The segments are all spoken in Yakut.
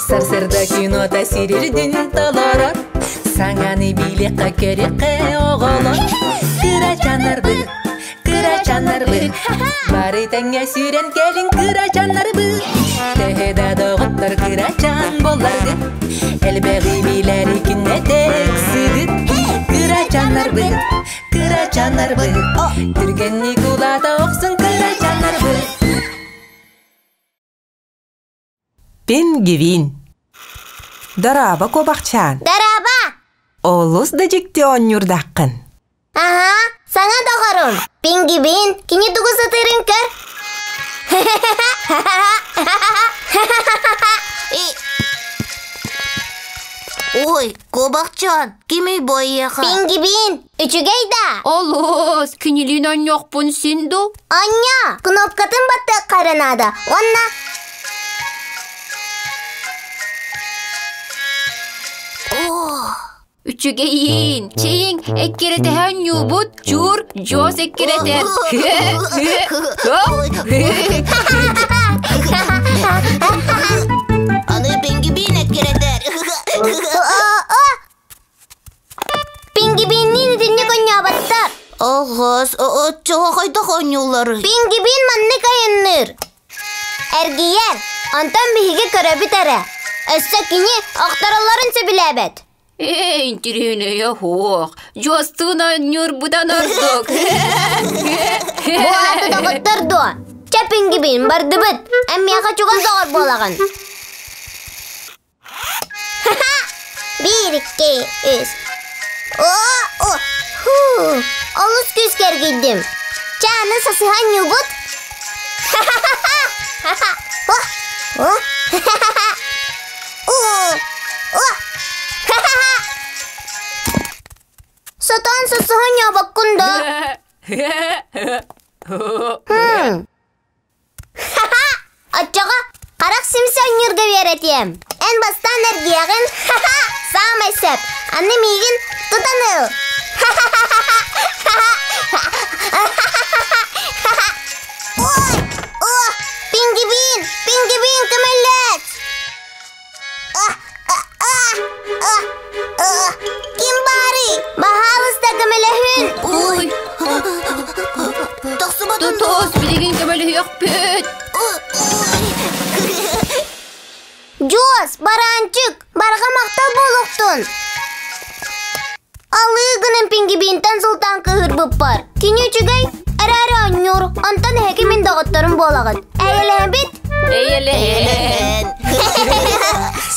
Сарсырда кинота сирирдин толорор Саҥаны билиэххэ көрүөххэ оҕолор Кырачаннарбыт, кырачаннарбыт Бары тэҥҥэ сүүрэн кэлиҥ кырачаннарбыт Төһө да доҕоттор кырачан буолларгыт Элбэҕи билэри күннэтэ ыксыгыт Кырачаннарбыт, кырачаннарбыт Түргэнник улаата охсун кырачаннарбыт Пингвин. Дорообо, куобахчаан. Дорообо! Олус да дьикти оонньуурдааххын. Аһа, саҥа доҕорум. Пингвин, кини тугу сатыырын көр. Ой, куобахчаан, кимий бу эйиэхэ? Пингвин, үчүгэй да? Олус, кинилиин онньуохпун син дуу? Анньа, кнопкатын баттыахха эрэ наада. Уонна Үчүгэйиин, чэйиҥ, эккирэтэһэ онньуубут, чуур, дьуос эккирэтэр. Аны пингибин эккирэтэр. Пингибинниин итинник онньооботтор. Оҕос, оччоҕо хайдах оонньуулларый? Пингибин маннык айанныыр. Эргийэр. Онтон биһиги көрөбүт эрэ. Өссө кини охтороллорун сөбүлээбэт. Ээ, интириэнэйэ суох. Дьуостуун оонньуурбутан ордук. Бу ааты доҕоттор дуо? Чэ, Пингибин, бардыбыт. Эн миэхэ чугас доҕор буолаҕын. Биир, икки, үс. О, о, ху, олус күүскэ эргийдим. Чэ, аны сасыһан ньуубут. О, о, о, о, Сатаан сасыһан ньообоккун да? Хм. Ха-ха! Оччоҕо харах симсэ онньуурга үөрэтиэм. Эн бастаан эргийэҕин. Ха-ха! Саамай сөп. Аны миигин тутан ыл. Ой! О! Пингибин! Пингибин көмөлөс! Ким баарый? Баһаалыста көмөлөһүн! Ой! Тахсыбатын Тутус, билигин көмөлөһүөхпүт. Дьуос, бараанчык, барҕа махтал буолуохтун! Алыы гынан пингибинтэн сылтаан кыыһырбыппар. Кини үчүгэй, эрээри оонньуур, онтон эһиги мин доҕотторум буолаҕыт. Эйэлэһэбит? Эйэлэһэн.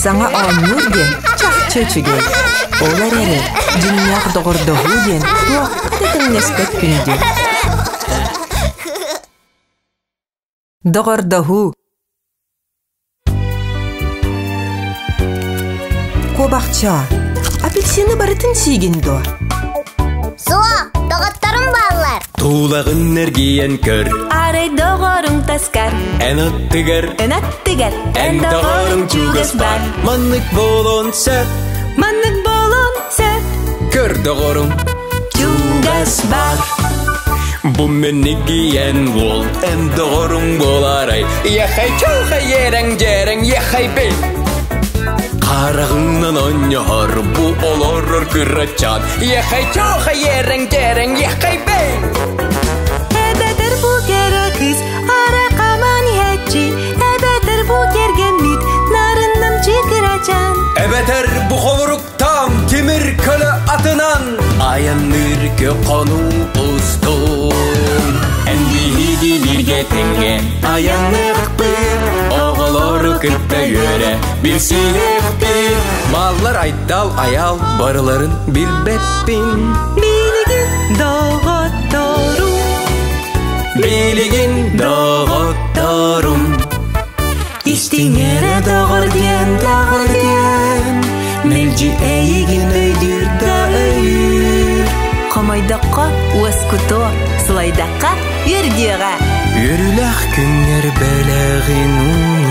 Саҥа оонньуур диэн чахчы үчүгэй. Ол эрээри дьиҥнээх доҕордоһуу диэн туох да тэҥнэспэт күндү. Доҕордоһуу Куобахча, апельсины барытын сиигин дуо? Суох, доҕотторум бааллар. Туулаҕын эргийэн көр. Арай доҕоруҥ таскар. Эн аттыгар. Эн аттыгар. Эн доҕоруҥ чугас бар. Маннык буолуон сөп. Маннык буолуон сөп. Көр доҕорум. Чугас бар. Бу мэннигийэн уол эн доҕоруҥ буолаарай Яхай чохай ерэҥ дьэрэҥ яхай бэй Хараҕынан онньоһор бу олорор кырачаан Яхай чохай ерэҥ дьэрэҥ яхай бэй Эбэтэр бу кэрэ кыыс аракаман иһээччи Эбэтэр бу кэргэммит нарыннамчы кырачаан Эбэтэр бу холоруктаам тимир көлө атынан Айанныыр хонуу устун Эн биһиги бииргэ тэҥҥэ айанныахпыт Оҕолору кытта үөрэ билсиһиэхпит Маллар айдал аял барыларын билбэппин Билигин доҕотторум Билигин доҕотторум Истиҥ эрэ доҕор диэн доҕор диэн Мэлдьи эйигин өйдүүр да өйүүр Хомойдоххо уоскутуо, сылайдахха үөрдүөҕэ Үөрүүлээх күҥҥэр бэлэҕин уунуо.